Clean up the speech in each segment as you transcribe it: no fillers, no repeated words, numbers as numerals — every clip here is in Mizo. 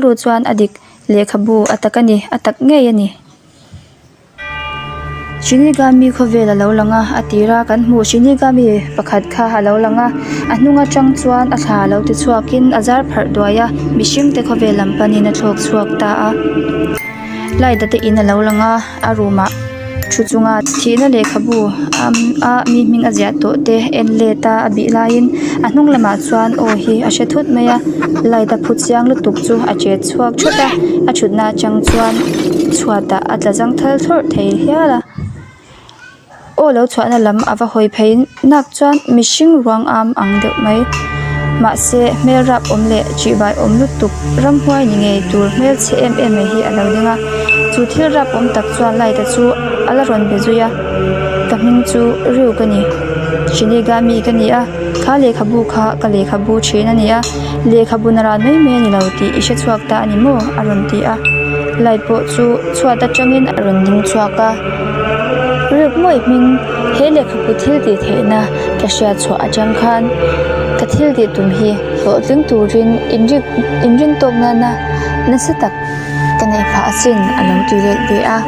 rilru chuan a dik lehkhabu a tak a ni, a tak ngei a ni. Shinigami khawvel a lo lang a, a tir a kan hmuh Shinigami pakhat kha a lo lang a, a hnung atang chuan a thla lo ti chhuakin a zar pharh duai a, mihring te khawvel lam panin a thlawk chhuak ta a. Light a te in a lo lang a, a room ah thu chunga thihna lehkhabu a mi hming a ziah tawh te en let a a bih laiin a hnung lamah chuan aw hi a hre thut mai a light a phu chiang lutuk chu a che chhuak thut a a thutna atang chuan chhuatah a tla zang thal thlawrh thei hial a aw lo chhuahna lam a va hawi phei nak chuan mihring ruang am ang deuh mai mahse hmel rap awm leh tihbai awm lutuk ramhuai ni ngei tur hmel chhe em em mai hi a lo ding a chu thil rap awm tak chuan light a chu a la rawn be zui a ka hming chu Ryu ka ni Shinigami ka ni a kha lehkhabu kha ka lehkhabu thin a ni a lehkhabu naran mai mai a ni lo tih i hre chhuak ta a ni maw a rawn ti a light pawh chu chhuat atangin a rawn ding chhuak a Ryu mawih hming he lehkhabu thil tih theihna ka hriat chhuah atang khan ka thil tih tum hi hlawhtling turin inrin inrin tawk nana nasa tak ka neih phah asin a lo ti let ve a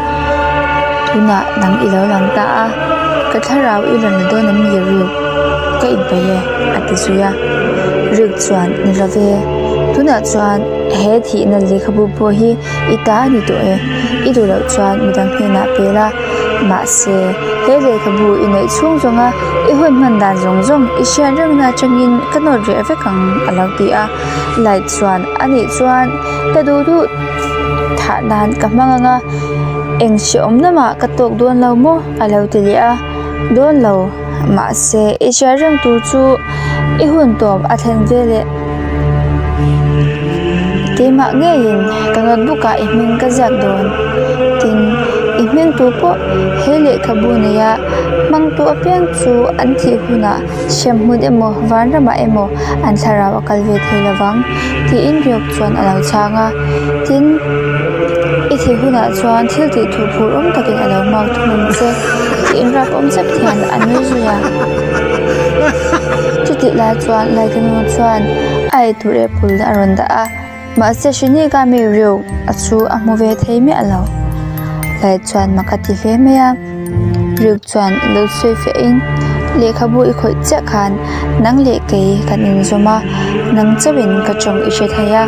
tunah nang i lo lang ta a ka thlarau i rawn la dawn em ni Ruk ka inpeih e a ti zui a Ruk chuan ni lo ve tunah chuan he thihna lehkhabu pawh hi i ta a ni tawh e i duh loh chuan midang hnenah pe la mahse he lehkhabu i neih chhung zawnga i hun hman dan zawng zawng i hriat rengna atangin ka nawt reh vek ang a lo ti a light chuan a nih chuan ka duh duh thah nan ka hmang ang a eng hrehawm lamah ka tawk dawn lo maw a lo ti leh a dawn lo mahse i hriat reng tur chu i hun tawp a thlen veleh keimah ngeiin ka notebook ah i hming ka ziak dawn tin i hming tur pawh he lehkhabu neia hmangtu apiang chu an thih hunah hremhmun emaw vanramah emaw an thlarau a kal ve thei lovang tiin Ryuk chuan a lo chhang a tin i thih hunah chuan thil tih thu phur awm takin a lo hmuak thung ang che tiin rap awm zet hian a nui zui a chutih lai chuan Laikanu chuan a eitur apple a rawn dah a. Mahse Shinigami Ryuk a chu a hmu ve thei miah lo. Lai chuan mak a ti hle mai a. Ryuk chuan lo sawi feh in lehkhabu i khawih chiah khan nang leh kei kan inzawm a, nang chauhin ka tawng i hre thei a,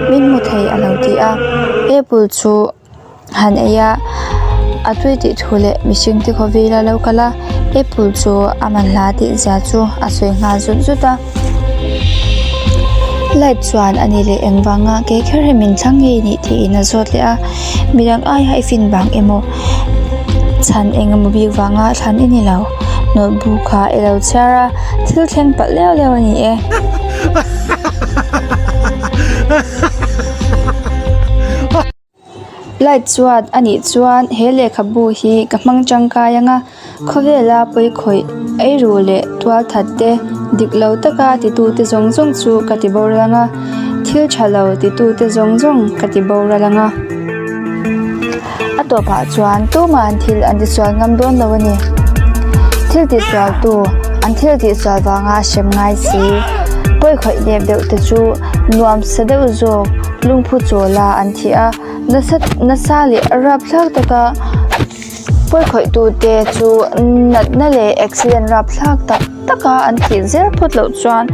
min hmu thei a lo ti a. Apple chu han ei a, a tui tih thu leh mihring te khawvel a lo kal a, apple chu a man hla tih zia chu a sawi nghal zut zut a. Light chuan a ni leh engvanga kei kher hi min thlang ngei nih tiin a zawt leh a, midang aia i fin vang emaw chhan engemaw bik vanga thlan i ni lo, notebook kha i lo chhiar a, thil thleng palh leu leu a ni e. Light chuan a nih chuan he lehkhabu hi ka hmang tangkai ang a khawvela pawi khawih ei ru leh tual that te dik lo taka titu te zawng zawng chu ka ti boral ang a thil tha lo titu te zawng zawng ka ti boral ang a. A tawpah chuan tumah an thil an tisual ngam dawn lo a ni. Thil tisualtu an thil tihsual vanga hrem ngai si pawi khawih nep deuh te chu nuam sa deuh zawk lungphu chawla an thih a nasa nasa leh rapthlak taka pawi khawih tute chu natna leh accident rapthlak tak taka an thih zel phawt loh chuan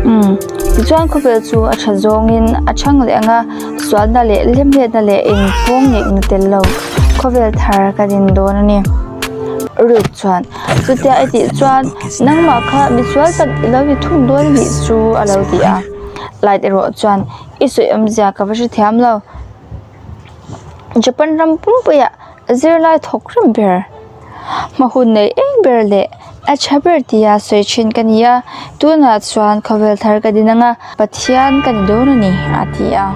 umm tichuan khawvel chu a tha zawngin a chhang leh ang a sualna leh lemhletna leh engpawng ngaihna tel lo khawvel thar ka din dawn a ni ruk chuan chutia i tih chuan nangmah kha misual tak i lo ni thung dawn a nih chu a lo ti a light erawh chuan i sawi awmzia ka va hrethiam lo Japan ram pumpuiah zirlai thawk rem ber hma hun nei eng ber leh a tha ber tia sawi thin ka ni a tunah chuan khawvel thar ka din ang a Pathian ka ni dawn a ni a ti a.